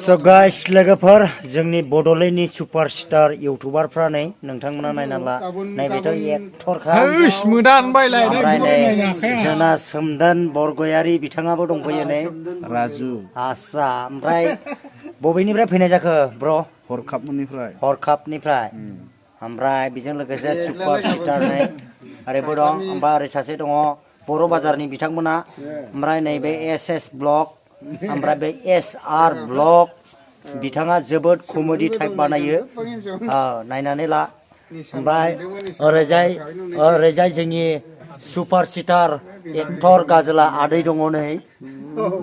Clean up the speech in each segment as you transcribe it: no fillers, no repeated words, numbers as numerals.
So guys, लोगोफोर जोंनि बड'लेण्डनि superstar इउटुबारफ्रा नै नोंथांमोना नायना ला नैबेथ' एक्टरखा ओमफ्राय नै जोंना सोमदोन बरगयारि बिथाङाबो दंफैयो नै राजु आस्सा ओमफ्राय बबेनिफ्राय फैनाय जाखो ब्र हरखाबनिफ्राय ओमफ्राय बेजों लोगोसे सुपारस्टार नै ओरैबो दं ओमफ्राय ओरै सासे दङ बर' बाजारनि बिथांमोना ओमफ्राय नैबे एस ब्लग ओमफ्राय बे SR ब्लग बिथाङा जोबोद कमेडि टाइप बानायो नायनानै ला ओमफ्राय ओरैजाय जोंनि सुपारस्टार एक्टर गाजोला आदै दङ नै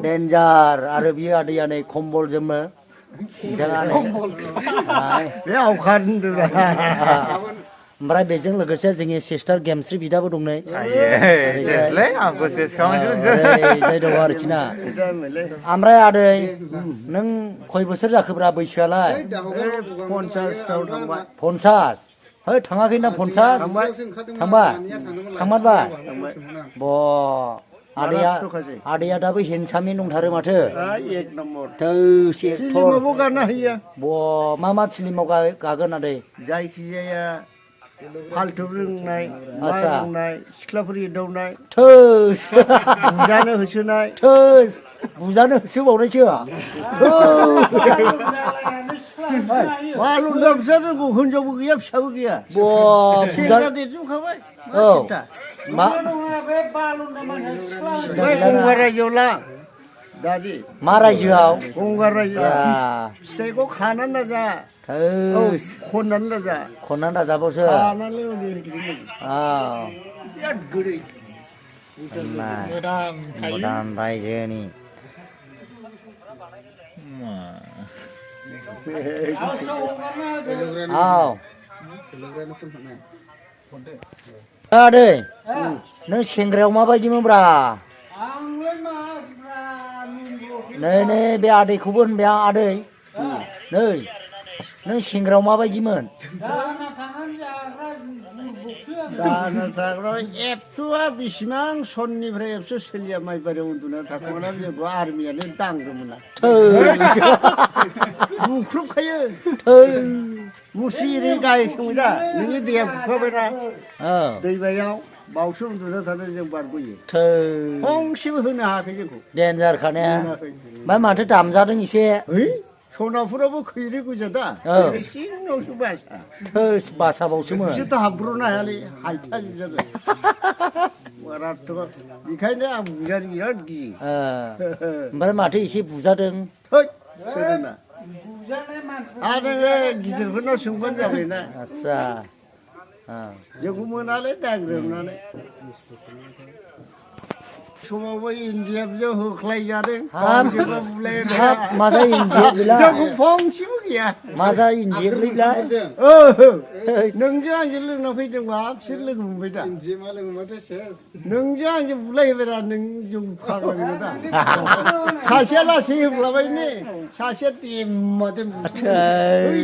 डेन्जार आरो बियो आदैया नै कम्बल जोमो बिथाङा बे आवखाद ओमफ्राय बेजों लोगोसे जोंनि सिस्टार गेमस्रि बिदाबो दं नै दङ आरोखि ना ओमफ्राय आदै नों खय बोसोर जाखोब्रा बैसोआलाय 50 है थाङाखै ना 50 थांबाय ब आदैया दाबो हेन्डसामै दंथारो माथो एक नम्बर फिल्मावबो गानो हायो ब मा फिल्माव गागोन आदै जायखिजाया फाल्थु रोंनाय रोंनाय सिख्लाफोर एदावनाय थोस बुजानो होसोनाय थोस बुजानो होसोबावनायसो बालुन्दा फिसा रोंगौ हिनजावबो गैया फिसाबो गैया सेंग्रा देरजोबखाबाय मा गंगार रायजोआव ला दादि मा रायजोआव गंगार रायजोआव फिथाइखौ खानानै दाजा खननानै दाजा दाजाबावसो बिराद गोदै गोदान रायजोनि आदै नों सेंग्रायाव माबायदिमोनब्रा नै बे आदैखौबो होनबाय आं आदै नै नों सेंग्रायाव माबायदिमोन दाना थाग्रा एबसुआ बेसेबां सननिफ्राय एबसु सोलिया माइबारियाव उन्दुना थाखोमोना जोंखौ आर्मियानो दांदोंमोन बुख्रुबखायो मुस्रि गायखोमोन दा नोंनि दैया बुखाबायना दैमायाव बावसो उन्दुना थानो जों बारग'यो फंसेबो होनो हायाखै जोंखौ देन्जारखा ने ओमफ्राय माथो दामजादों एसे सनाफुराबो खैरे गोजा दा सिङावसो बासाबावसोमोन बिसोरथ' हाबब्र'नो हायालै हायथा जाबाय बेखायनो आं बुजानो बिराद गियो ओमफ्राय माथो एसे बुजादों सोरोना आरो गिदिरफोरनाव सोंबानो जाबायना आस्सा जोंखौ मोनालै दाग्रोमनानै समावबो इन्डियाबो होख्लायजादों माजा इन्डिया फंसेबो गैया माजा इन्डिया नोंजों आंजों लोंना फैदोंबा बिसोर लोगो मोनबाय दा नोंजों आंजों बुलायबाय दा नों जों फाग्ला दा सासेया लासै होब्लाबाय ने सासेया देमा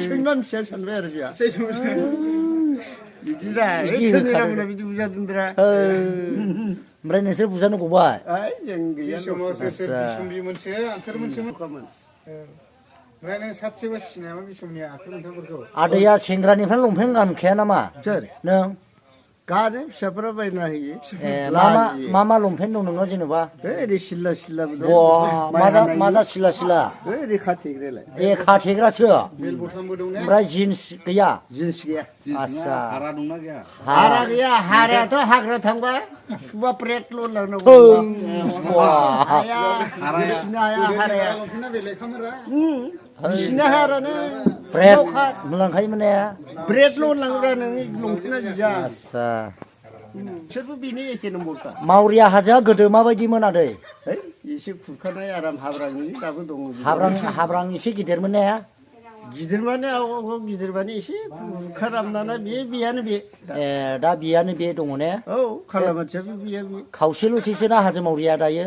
सैमा फिसा सानबाय आरो बिहा बिदिरा बिदि बुजादोंद्रा ओमफ्राय नोंसोर बुजानो गबाय जों गैया आदैया सेंग्रानिफ्राय लंपेन्ट गानखाया नामा सोर नों गानो फिसाफोरा बायना होयो मा लंपेन्ट दं नोङो जेनेबा ओरै सिला सिलाबो दं माजा सिला ओरै खाथेग्रालाय खाथेग्रासो ओमफ्राय जिन्स गैया आस्सा हारा गैया हारायाथ' हाग्रा थांबा सुबा प्रेटल' लांनांगौ बिसिना हारानो ब्रेड लांखायोमोन ने ब्रेडल' लांग्रा नोंनि लंपेन्टआ जिजा आस्सा बिसोरबो बेनो एखे नम्बरखा मावरिया हाजोआ गोदो माबायदिमोन आदै एसे खुरखानाय आराम हाब्रांनि दाबो दङ हाब्रां एसे गिदिरमोन ने गिदिर माने एसे खुरखारामनानै बेयानो बे दा बेयानो बे दङ ने औ खालामाथियाबो बेयो खावसेल'सैसो ना हाजो मावरिया दायो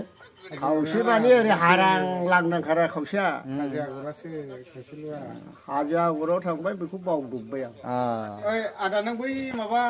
खावसे माने ओरै हारां लांदांखारा खावसेया हाजो आगराव थांबाय बेखौ बावजोब्बाय आं आदा नों बै माबा